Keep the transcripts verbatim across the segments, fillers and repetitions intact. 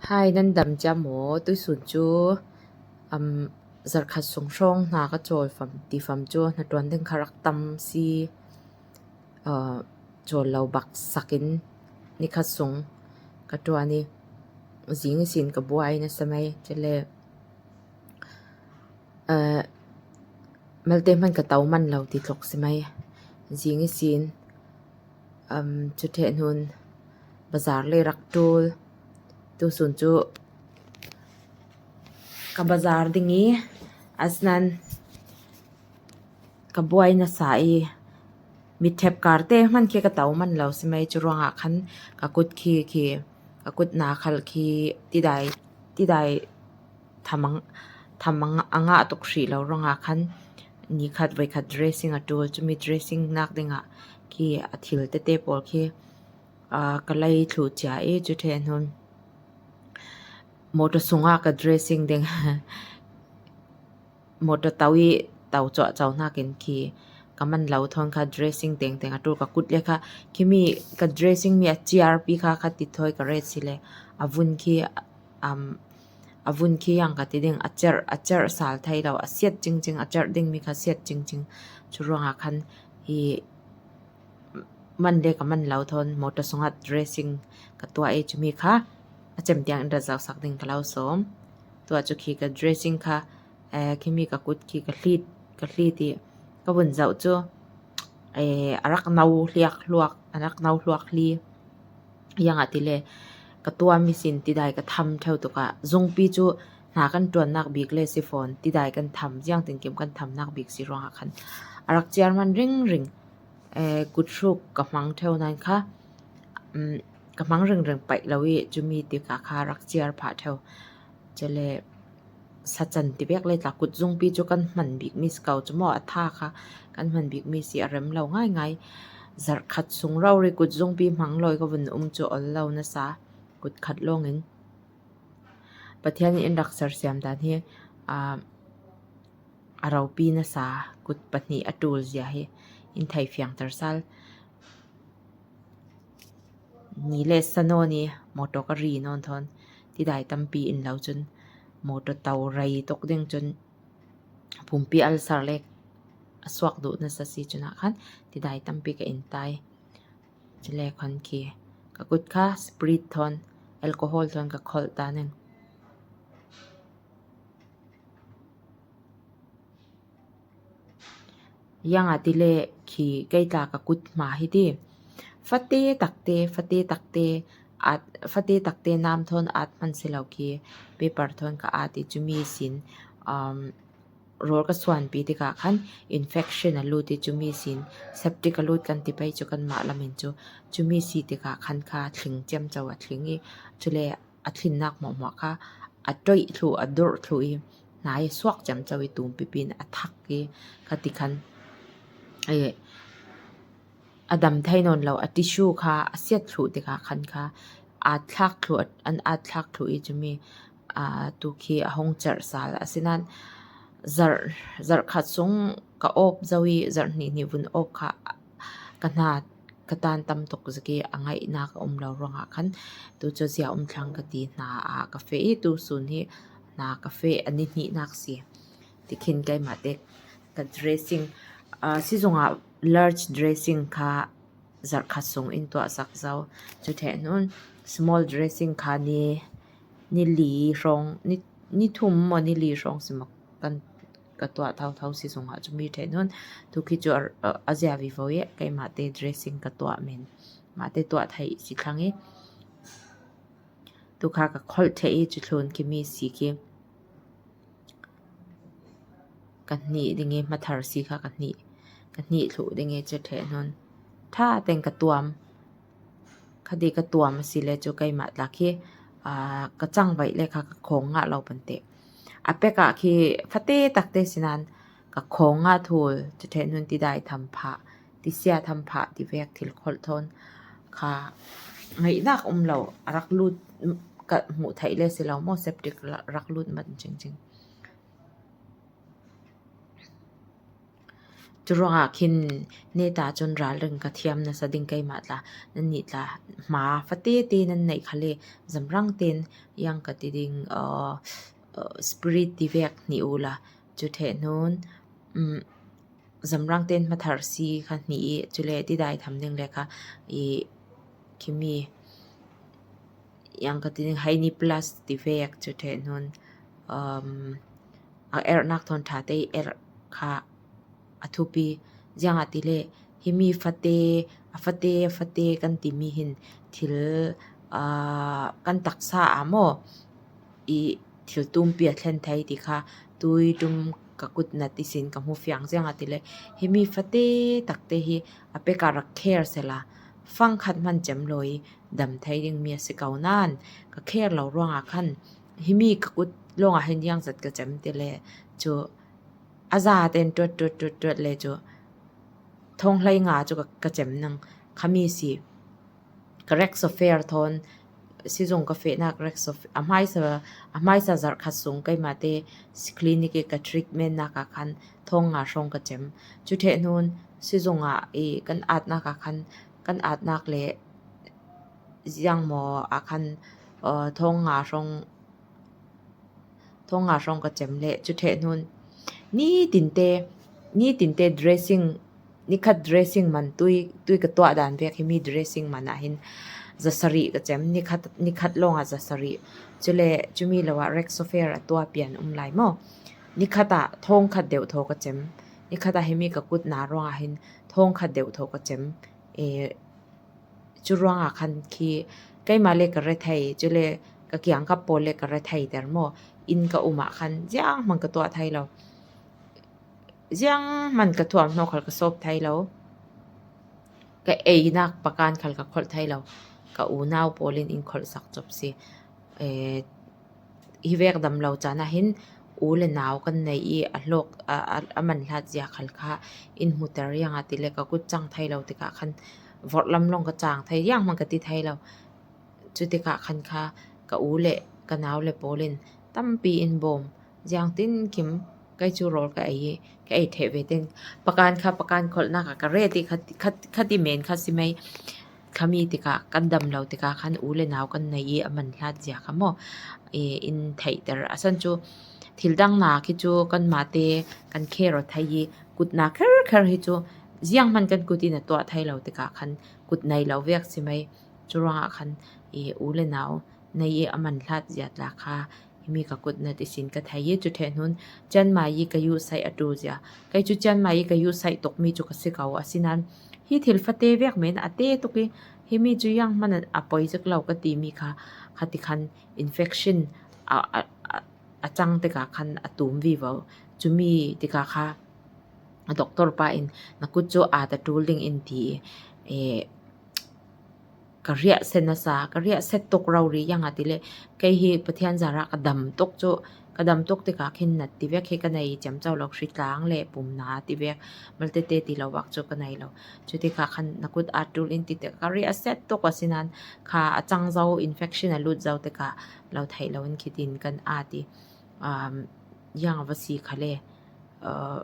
Hai, nan dam cia maw? Tuisun cu, um, zarh khat sung hrawng hna ka cawl fam, ti fam cu hnaṭuan ding kha rak tam si, uh, cawl lo bak sak in ni khat sung ka ṭuan i, zing ihsin ka buai nasa mei, cule, uh, malte hman ka to man lo ti tluk si mei. Zing ihsin, um, cu ṭheh hnun bazar le rak ṭul. Tusun cu ka bazar ding i, asnan ka buai nasa i, mitthep karte hman khi ka to man lo si mei, cu ruangah khan ka kut khi, khi, ka kut na khal khi tidai, tidai tham a, tham a ngah tuk hrih lo ruangah khan ni khat voi khat dressing a ṭul. Cumi dressing nak dingah khi a thil tete pawl khi, aa, ka lei thluh cia i, cu ṭheh hnun motor sungah ka dressing ding, motor to i to cuahco hnakin khi ka man lo thawn kha dressing tengteng a ṭul. Ka kut le kha khimi ka dressing mi a ciarpi kha kha ti thawi ka ret si le a vun khi, um, a vun khi ang ka ti ding, a cerh, a cerh sal thei lo, a siat cingcing, a cerh ding mi kha siat cingcing. Cu ruangah khan hi man le ka man lo thawn motor sungah dressing ka tuah i, cumi kha a cem tiang in rat zohsak ding ka lo sawm. Tuah cu khi ka dressing kha, eh, khimi ka kut khi ka hlit, ka hlit i ka vun zoh cu, eh, a rak no hliak hluak, a rak no hluak hli. Ziangahtile ka tuam ihsin tidai ka tham ṭheu tuk ah, zungpi cu hna kan ṭuannak bik le chiffon tidai kan tham, ziangtinkim kan thamnak bik si ruangah khan a rak ciar man ringring. Eh, kut hruk ka hmang ṭheu nan kha, um, ka hmang ringring paih lo i, cumi tikah kha rak ciar phah ṭheu. Cule sacan ti vek le tla, kut zungpi cu kan hman bik mi si ko cu maw, a tha kha kan hman bik mi si, a rem lo ngaingai. Zarh khat sung rori kut zungpi hmang lo i ka vun um cu ol lo nasa, kut khat lawngin. Pathian in in rak sersiam dan hi, aa, a ropi nasa, kut pahnih a ṭul zia hi in thei fiangter sal. Ni le sa nawn i motor ka ri nawn thawn tidai tampi in lo cun, motor to rei tuk ding cun pumpi alsar le a suak duh nasa si cun ah khan tidai tampi ka in tai. Cule khan khi ka kut kha spirit thawn, alcohol thawn ka kholh ta ning. Ziangahtile khi kei tla ka kut hma hi ti. Fate takte, fate takte, at, fate takte nam thawn at hman si lo khi paper thawn ka at i, cumi sin, um, rawl ka suanpi tikah khan infection a lut i, cumi sin septic a lut kan ti pei cu kanmah lam in cu, cumi si tikah khan kha thling ciamco a thling i, cule a thlinnak hmuahhmuah kha a ṭoih thluh, a dorh thluh i, hna i suak ciamco i, tum pipi in a thak i, kha ti khan, eh, a dam thei nawn lo, a tissue kha a siat thluh tikah khan kha at thlak thluh, an at thlak thluh i, cumi, aa, tu khi a hung cerh sal. Asinan zarh, zarh khat sung ka awp zo i, zarh hnih hnih vun awp kha ka hna, ka tan tam tuk zik i, a ngaihnak a um lo ruangah khan tu cu zia um thlang ka ti, hna ah ka feh i, tu sun hi hna ka feh, a ni hnihnak si. Tikhin keimah te ka dressing, aa, sizungah large dressing kha zarh khat sung in tuah sak zo. Cu ṭheh hnun small dressing kha ni, ni li hrawng, ni, ni thum maw, ni li hrawng si maw kan, ka tuah thotho sizungah cumi ṭheh hnun. Tu khi cu a, a, a zia vivo i keimah te dressing ka tuah men, mah te tuah theih si thlang i, tu kha ka kholh ṭheh i, cu thlun khimi si khi ka hnih ding i, hmathar si kha ka hnih, ka hnih thluh ding i, cu ṭheh hnun ṭha teng ka tuam. Kha ti ka tuam a si le cu keimah tla khi, aa, ka cangvaih le kha ka khawng ngah lo pante. A pek ah khi fate takte sinan ka khawng ngah thul, cu ṭheh hnun tidai tham phah, tisia tham phah ti vek thil kholh thawn kha ngaihnak um lo, a rak lut, ka hmuh theih le si lo maw, septic rak lut man cingcing. Curuangah khin neta cun ralring ka thiam nasa ding keimah tla, nannih tla hma fatete nan neih khal e, zamrang ten yang ka ti ding, uh, uh, spirit ti vek hnih uhla, cu ṭheh hnun, um, zamrang ten hmathar si kha hnih i, cule tidai tham ding le kha i khimi yang ka ti ding haini plus ti vek cu ṭheh hnun, um, a erhnak thawn ṭha te i erh kha a thupi. Ziangahtile himi fate, a fate, a fate kan timi hin thil, aa, kan taksa ah maw i thil tumpi a thlen thei ti kha tui ṭum ka kut nat ihsin ka hmu fiang. Ziangahtile himi fate takte hi a pek ah rak kher sela fang khat hman cem lo i dam thei dingmi a si ko nain ka kher lo ruangah khan himi ka kut lawngah hin ziangzat ka cem ti le cu a za ten ṭuat, ṭuat, ṭuat, ṭuat le cu thawng hlei nga cu ka, ka cem nang khami si. Ka Rex of Fair thawn sizung ka fehnak Rex of a hmaisa, a hmaisa zarh khat sung keimahte si clinic i ka treatment nak ah khan thawng nga hrawng ka cem. Cu ṭheh hnun sizung ah i kan atnak ah khan kan atnak le ziang maw ah khan, uh, thawng nga hrawng, thawng nga hrawng ka cem le cu ṭheh hnun ni tinte, ni tinte dressing, nikhat dressing man tui, tui ka tuah dan vek himi dressing man ah hin zasarih ka cem, nikhat, nikhat lawngah zasarih. Cule cumi lo ah Rex of Fair a tuah pian um lai maw? Nikhat ah thawng khat deuh thaw ka cem, nikhat ah himi ka kutna ruangah hin thawng khat deuh thaw ka cem. E, cu ruangah khan khi keimah le ka rethei, cule ka kiangkap pawl le ka rethei ter maw? Inn ka um ah khan zianghman ka tuah thei lo. Zianghman ka thuamhnaw khal ka sawp thei lo. Ka einak pakan khal ka kholh thei lo. Ka unau pawl in in kholhsak cop si. E, hi vek dam lo caan ah hin u le nau kan nei i a hlawk, a, a, a man hlat zia khal kha in hmuter ziangahtile ka kut cang thei lo tikah khan vorhlam lawng ka cang thei, zianghman ka ti thei lo. Cu tikah khan kha ka u le ka nau le pawl in tampi in bawm, ziangtin kim kei cu rawl ka ei, ka ei ṭheh ve ten pakan kha pakan kholhnak ah ka ret i kha, kha, kha ti men kha si mai. Khami tikah kan dam lo tikah khan u le nau kan nei i a man hlat zia kha maw? E, in theihter. A san cu thil dang nak hi cu kanmahte kan kher aw thei i kutna kherkher hi cu zianghman kan kut in a tuah thei lo tikah khan kut nei lo vek si mai. Cu ruangah khan i u le nau nei i a man hlat zia tla kha himi ka kut nat ihsin ka thei i cu ṭheh hnun cianmai i ka yuhsaih a ṭul zia. Kei cu cianmai i ka yuhsaih tukmi cu ka si ko, asinain hi thil fate vek men a te tuk i himi cu zianghman a poi zik lo ka timi kha, kha ti khan infection a, a, a, a cang tikah khan a tum vivo. Cumi tikah kha a doctor pa in na kut cu at a ṭul ding in ti i, e, ka riahsia nasa, ka riahsia tuk rori ziangahtile kei hi Pathian zarah ka dam tuk cu, ka dam tuk tikah khin nat ti vek hi ka nei ciamco lo, hritlang le pumna ti vek malte te ti lo vak cu ka nei lo. Cu tikah khan na kut at ṭul in ti tikah ka riahsia tuk, asinain kha a cang zo, infection a lut zo tikah lo theih lo in khitin kan at i, um, ziang a va si khal e, uh,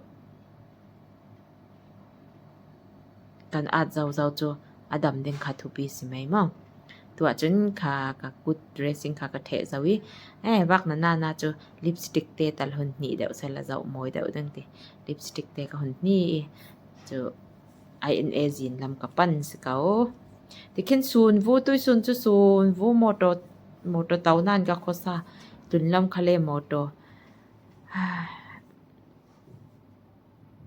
kan at zozo cu a dam ding kha thupi si mai maw? Tuah cun kha ka kut dressing kha ka ṭheh zo i, eh, vak na na na cu lipstick te tal hun hnih deuh sela zoh mawi deuh ding ti. Lipstick te ka hun hnih i, cu I N A zin lam ka pan si ko. Tikhin sun vu, tui sun cu sun vu, motor, motor to nan ka khuasa. Tun lam kha le motor.